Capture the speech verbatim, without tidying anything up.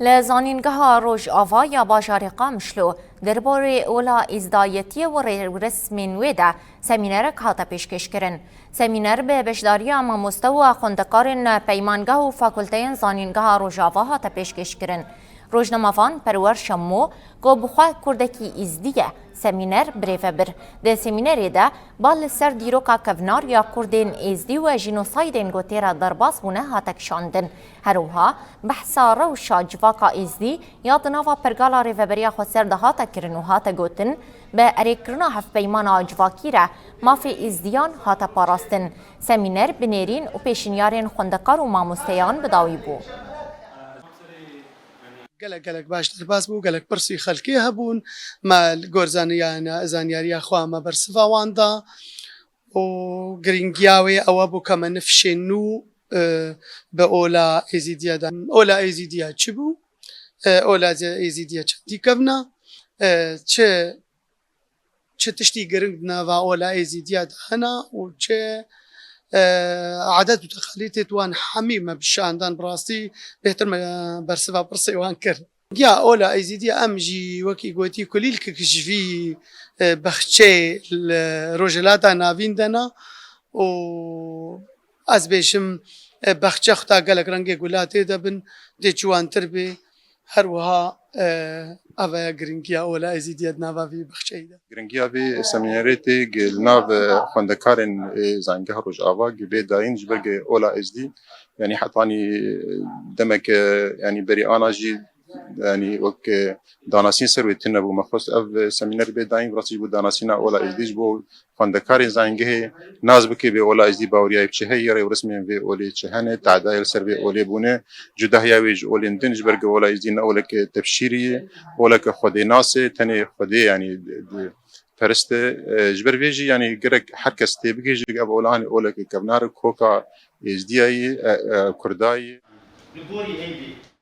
Li Zanîngeha Rojava ya bajarê Qamişlo derbarê ola êzdayetiyê û rêwresmên wê de semînerek hate pêşkêşkirin. Semîner bi beşdariya mamoste û xwendekarên peymangeh û fakulteyên Zanîngeha Rojava hate pêşkêşkirin. Rojnamevan Perwer Şemo, ku bi xwe Kurdekî Êzdî ye, semîner birêve bir. Di semînerê de bal li ser dîroka kevnar ya Kurdên Êzdî û jînosaydên ku tê re derbas bûne hate kişandin. Her wiha behsa rewşa civaka Êzdî ya di nava pergala Rêveberiya Xweser de hate kirin û hate gotin, bi erêkirina hevpeymana civakî re mafê Êzdiyan hate parastin. Semîner bi nêrîn û pêşinyarên xwendekar û mamosteyan bi dawî bû. Gelek gelek baş derbas bû, gelek pirsî xelkê hebûn. Me li gor zaniyana- zaniyariya xwe me bersiva wan da û girîngiya wê ew bû ke me nifşên nû, e, bi ola Êzîdiya de. Ola Êzîdiya çi bû? E, ola Êzîdiya çendî kevna, e, çi çi tiştî giring di nava ola Êzîdiya de hene û çi, e, adet û teqalîtê wan hemî me bi şandan, bi rastî bêhtir me bersiva pirsê wan kir. Ya ola Êzîdiya em jî wekî gotî kulîlkek ji vî, e, bexçeyê li Rojhilata Navîn de ne û ez bêjim, e, bexçe xwe ta gelek rengê gula tê de bin, dê ciwantir bê. Her wiha, e, ava ye girîngiya ola Êzîdiya di nava vî bexçeyî de. Giringiya vê semînerê tê gi li nav, e, xwendekarên, e, Zanîngeha Rojava gi bê dayîn ji ber gi ola Êzdî, yanî hetanî, e, demek, e, yanî berî ana jî, yanî wek, e, danasîn ser wê tune bû. Me xwest ev, e, semîner bê dayîn, bi rastî ji bo danasîna ola Êzdî, ji bo xwendekarên zanîngehê nas bike vê ola Êzdî, baweriya wê çi heye, rêwresmên vê olê çi hene, tadayê li ser vê olê bûne, cudahiya wê ji olên din, ji ber ku ola Êzdî ne oleke tebşîrî ye, oleke xwedênas e, tenê Xwedê, yanî, di- di- perest e. E, ji ber vê jî, yanî, gerek her kes tê bigihîje, ev ola hanê oleke kevnar e, koka Êzdiya ye, e, e, Kurda ye. Li gorî heyvê